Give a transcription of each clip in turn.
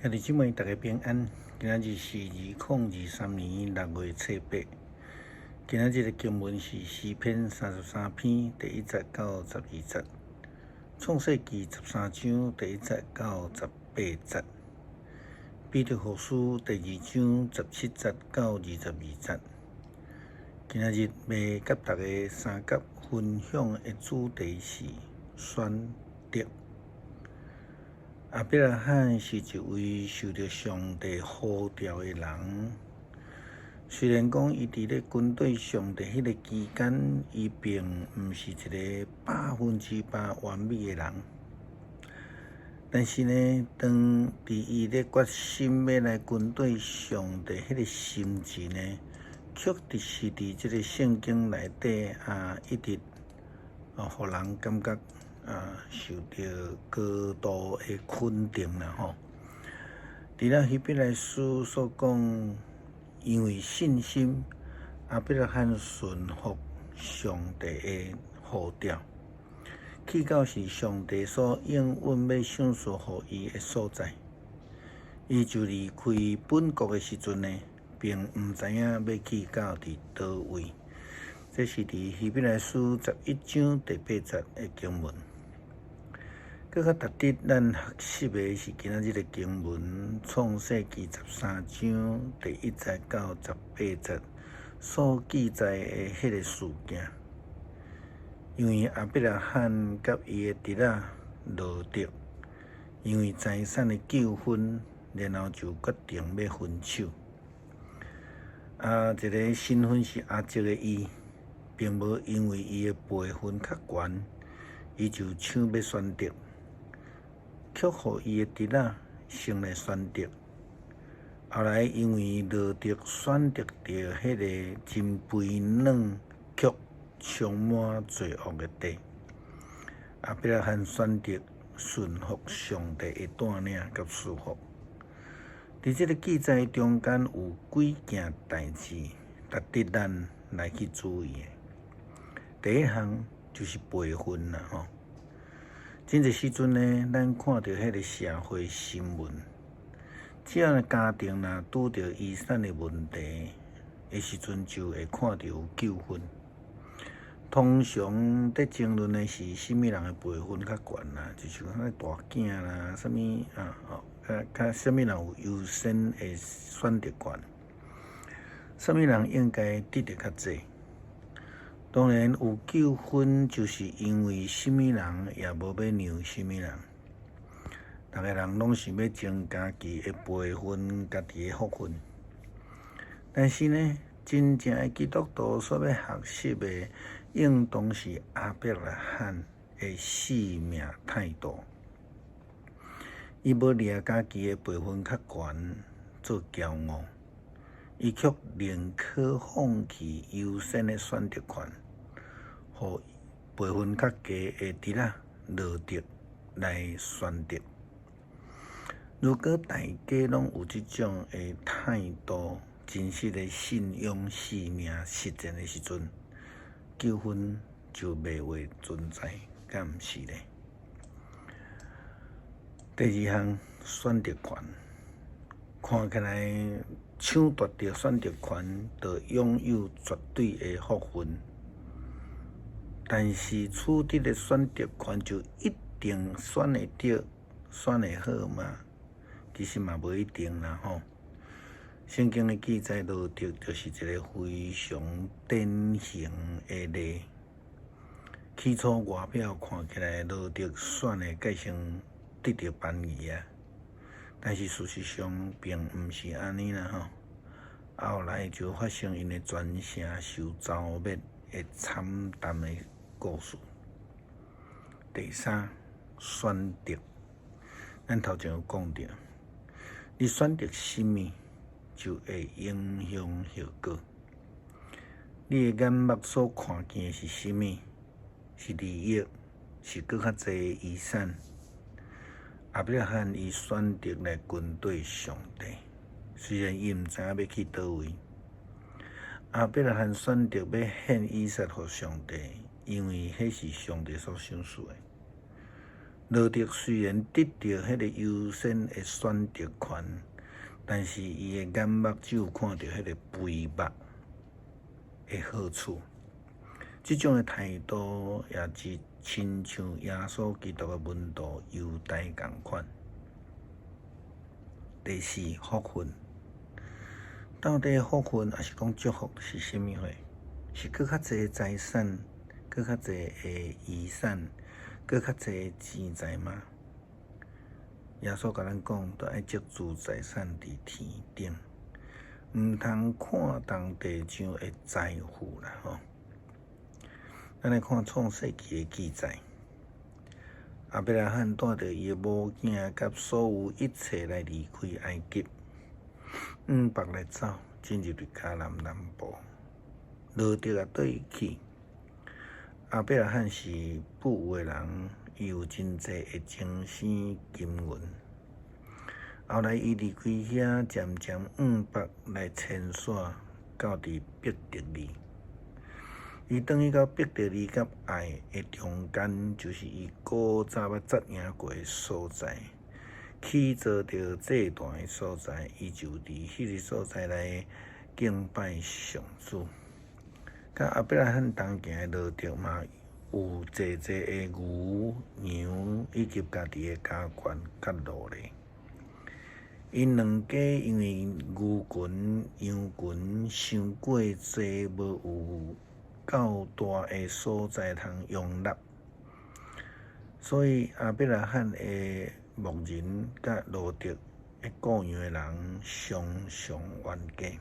兄弟姊妹，大家平安。今仔日是2023年6月初8。今仔日的經文是詩篇33篇第1節到12節，創世記13章第1節到18節，彼得後書第2章17節到22節。今仔日欲佮大家相佮分享的主題是選擇。亞伯拉罕是一位受著上帝呼召的人。雖然講伊佇咧跟綴上帝彼個期間，伊並毋是一个100%完美的人，但是呢，當佇伊咧決心欲來跟綴上帝彼個心志呢，確實是佇這個聖經內底啊，一直啊，予人感覺啊，受著高度的肯定啦吼。佇咧希伯來書所講，因為信心，亞伯拉罕順服上帝的呼召，去到是上帝所應允欲賞賜予伊的所在。伊就離開本國的時陣呢，並毋知影欲去到佇佗位。這是佇希伯來書11章第8節的經文。閣較值得咱學習的是今仔日的經文，創世記13章第1節到18節所記載的彼個事件。因為亞伯拉罕佮伊的侄仔羅得，因為財產的糾紛，然後就決定欲分手。啊，一个身份是阿叔的伊，並無因為伊的輩分較懸，伊就搶欲選擇。卻予伊的侄仔先來選擇。後來因為羅得選擇著彼个真肥軟卻充滿罪惡的地，亞伯拉罕選擇順服上帝的帶領佮賜福。佇這个記載中間有幾件代誌值得咱來去注意的。第一項就是輩分啦，吼。真濟時陣呢，咱看著彼个社會新聞，只要家庭若拄著遺產的問題的時陣，就會看著有糾紛。通常佇爭論的是啥物人的輩分較懸啦，就是講大囝啦，啥物啊吼，較較啥物人有優先的選擇權，啥物人應該得著較濟。當然有糾紛，就是因為啥物人也無欲讓啥物人，逐个人攏想欲增加家己的輩分、家己的福分。但是呢，真正的基督徒所欲學習的，應當是亞伯拉罕的生命態度。伊無掠家己的輩分較懸做驕傲，伊卻寧可放棄優先的選擇權，予輩分較低的侄仔羅得來選擇。如果大家攏有這種的態度，真實的信仰生命實踐的時陣，糾紛就袂會存在，敢毋是咧？第二項選擇權，看起來搶奪著選擇權，就擁有絕對的福分。但是取得的選擇權就一定選會著、選會好嗎？其實嘛無一定啦吼。聖經的記載，羅得就是一个非常典型的例。起初外表看起來，羅得選的蓋先得著便宜啊，但是事實上並毋是按呢啦吼。後來就發生𪜶的全城受蹂躪的慘淡的故事。第三，選擇，咱頭前有講著，你選擇啥物，就會影響後果。你的眼目所看見的是啥物？是利益，是閣較濟遺產。亞伯拉罕伊選擇來跟綴上帝，雖然伊毋知影欲去佗位。亞伯拉罕選擇欲獻以撒予上帝，因為彼是上帝所賞賜的。羅得雖然得著彼个優先的選擇權，但是伊的眼目只有看著彼个肥肉的好處。這種的態度也是親像耶穌基督的門徒猶大仝款。第四，福分。到底福分抑是講祝福是啥物貨？是閣較濟財產，閣較濟的遺產，閣較濟錢財嗎？耶穌共咱講，著愛積聚財產佇天頂，毋通看重地上的財富啦吼。咱來看創世紀的記載，亞伯拉罕帶著伊的某囝佮所有一切來離開埃及，往北來走，進入佇迦南南部。羅得也綴伊去。亞伯拉罕是富有的人，伊有真濟的精生金銀。後來伊離開遐，漸漸往北來遷徙，到佇伯特利。伊轉去到伯特利佮愛的中間，就是伊古早捌紮營過的所在，起做著祭壇的所在，伊就佇彼個所在來敬拜上主。佮亞伯拉罕同行的羅得嘛，有濟濟的牛、羊以及家己的家眷佮奴隸。𪜶兩家因為牛群、羊群傷過濟，無有夠大的所在通容納，所以亞伯拉罕的牧人佮羅得的僱羊的人常常冤家。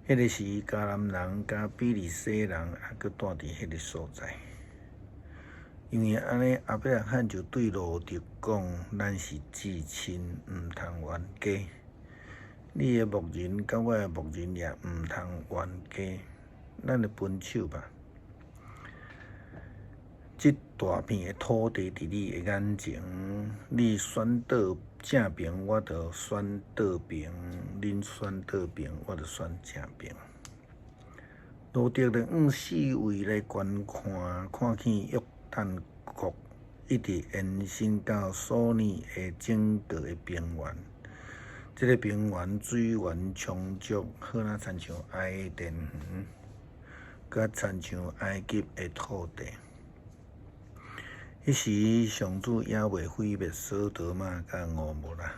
彼个時，迦南人佮比利洗人猶閣住佇彼个所在。因為按呢，亞伯拉罕就對羅得講：咱是至親，毋通冤家。你的牧人佮我的牧人也毋通冤家，咱來分手吧。這大片的土地佇你的眼前，你選倒正爿，我就選倒爿；恁選倒爿，我就選正爿。羅得就往四圍來觀看，看見約旦谷一直延伸到掃尼的整個的平原。這个平原水源充足，好若親像伊甸園，佮親像埃及的土地。彼時上主猶未毀滅所多瑪佮蛾摩拉，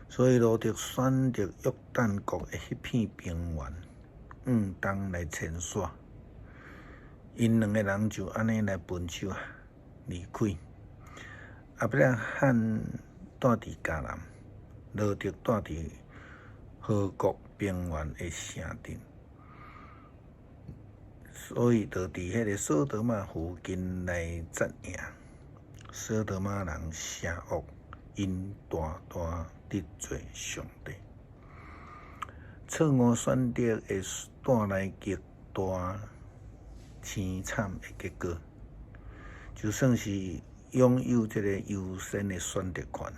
所以羅得選擇約旦谷的彼片平原，往東來遷徙。𪜶兩个人就按呢來分手啊，離開。亞伯拉罕住佇迦南，羅得住佇河谷平原的城鎮。所以，就佇彼个所多瑪附近來紮營。所多瑪人邪惡，𪜶大大得罪上帝。錯誤選擇會帶來極大凄慘的結果。就算是擁有這个優先的選擇權，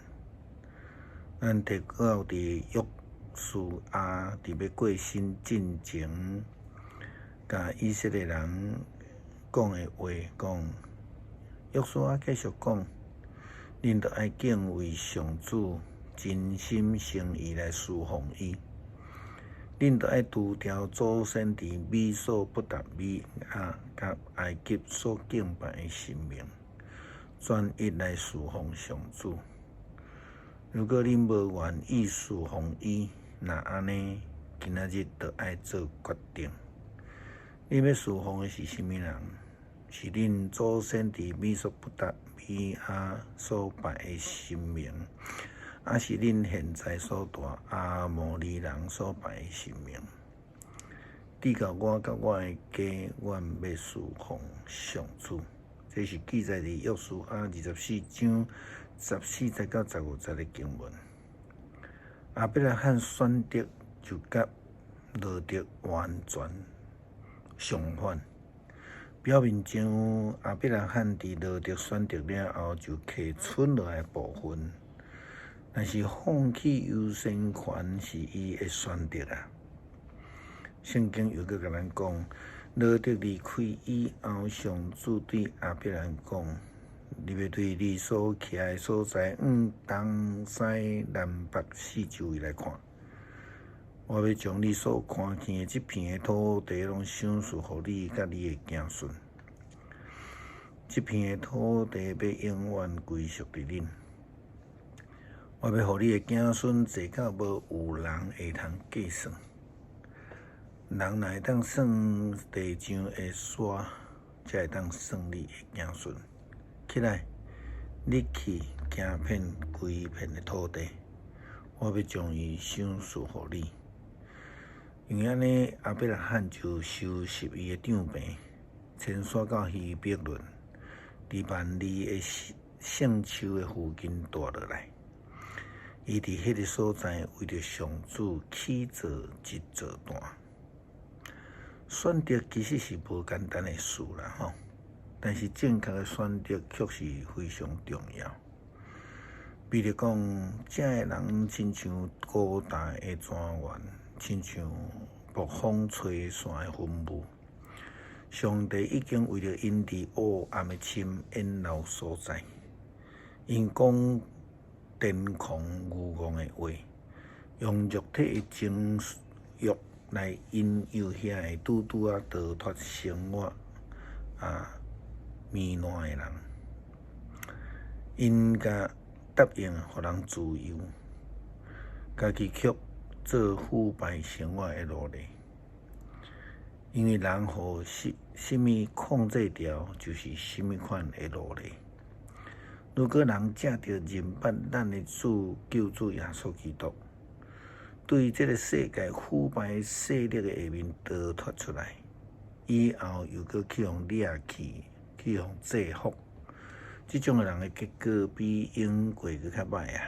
咱提到佇約書亞佇欲過身進前，共以色列人講的話，講約書亞繼續講，恁著愛敬畏上主，真心誠意來事奉伊。恁著愛除掉祖先佇美索不達米亞佮埃及所敬拜的神明，專一來事奉上主。如果恁無願意事奉伊，若按呢，今仔日著愛做決定。恁欲事奉的是啥物人？是恁祖先佇美索不達米亞所拜的神明，抑是恁現在所住亞摩利人所拜的神明？至到我佮我的家，阮欲事奉上主。這是記載佇約書亞24章14節到15節的經文。亞伯拉罕選擇就佮羅得完全相反。表面上，亞伯拉罕佇羅得選擇了後，就提出落來部分，但是放棄優先權是伊的選擇啊。聖經又閣共咱講，羅得離開以後，上主對亞伯蘭講：你欲對你所徛的所在，向東西南北四周圍來看。我欲將你所看見的這片的土地，攏賞賜予你佮你的子孫。這片的土地欲永遠歸屬佇恁。我欲予你的子孫濟到無有人會通計算。人若會當算地上的沙，才會當算你的子孫。起來，你去行遍規片的土地，我欲將伊賞賜予你。因為按呢，亞伯拉罕就收拾伊的帳棚，遷徙到希伯崙，佇幔利的聖樹的附近蹛落來。伊佇彼个所在為著上主起造一座壇。選擇其實是無簡單的事啦，吼！但是正確的選擇卻是非常重要。比如講，遮的人親像高大的莊園，親像暴風吹散的雲霧。上帝已經為著𪜶佇黑暗的深淵留所在，𪜶講癲狂愚戇的話，用肉體的情慾來引誘遐个拄拄仔逃脫生活糜爛的人，𪜶共答應予人自由，家己卻做腐敗生活的奴隸。因為人予啥物控制牢，就是啥物款的奴隸。如果人藉著認捌咱的主救主耶穌基督，對這个世界腐敗勢力的下面逃脫出來，以後又閣去予掠去，去予制服，這種的人的結果比永過閣較歹啊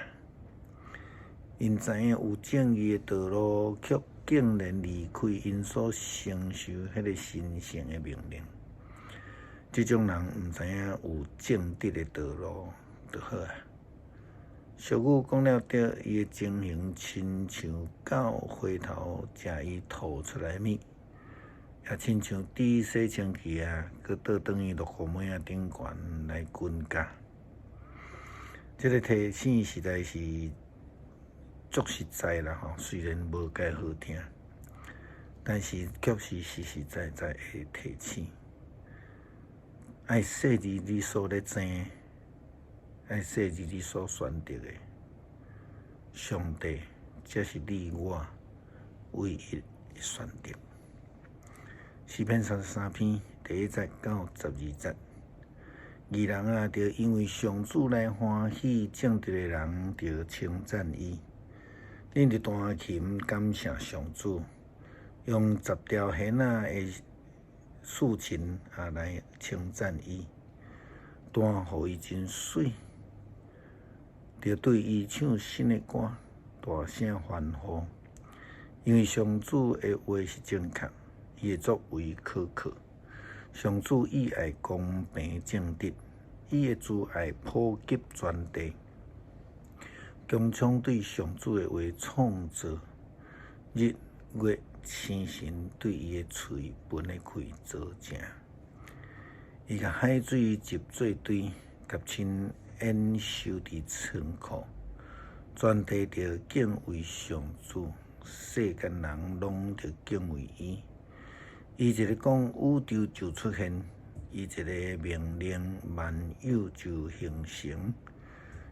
！𪜶知影有正義的道路，卻竟然離開𪜶所承受彼个神聖的命令。這種人毋知影有正直的道路就好啊。俗語講了對，伊的情形親像狗回頭食伊吐出來的物，也親像豬洗清氣啊，閣倒轉去落雨尾仔頂懸來滾絞。這个提醒實在是足實在啦吼，雖然無介好聽，但是卻是實實在在的提醒。愛細膩你所咧爭，愛細膩你所選擇的，上帝才是你我唯一的選擇。詩篇33篇第1節到12節，義人啊，著因為上主來歡喜，正直的人著稱讚伊。恁著彈琴感謝上主，用十條弦仔的豎琴啊來稱讚伊，彈予伊真媠，著對伊唱新的歌，大聲歡呼，因為上主的話是正確，伊的作為可靠。上主喜愛公平正直，伊的慈愛普及全地。穹蒼對上主的話創造，日月星辰對伊的喙分的氣做證。伊共海水集做堆，共深淵收佇倉庫，全地著敬畏上主，世間人攏著敬畏伊。伊一个講，宇宙就出現；伊一个命令，萬有就形成。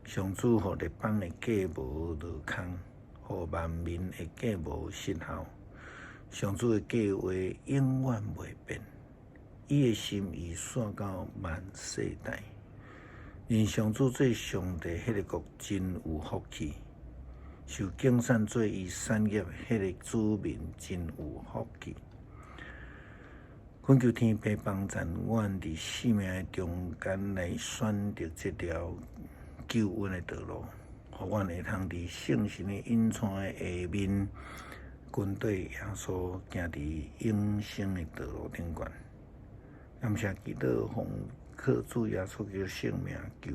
上主予列邦的計謀落空，予萬民的計謀失效。上主的計劃永遠袂變，伊的心意紲到萬世代。認上主做上帝，彼个國真有福氣；受揀選做伊產業，彼个子民真有福氣。懇求天父幫贊阮佇生命的中間來選擇這條救恩的道路，予阮會通佇聖神的引帶的下面，跟綴耶穌行佇永生的道路頂懸。感謝基督，奉靠主耶穌基督聖名求。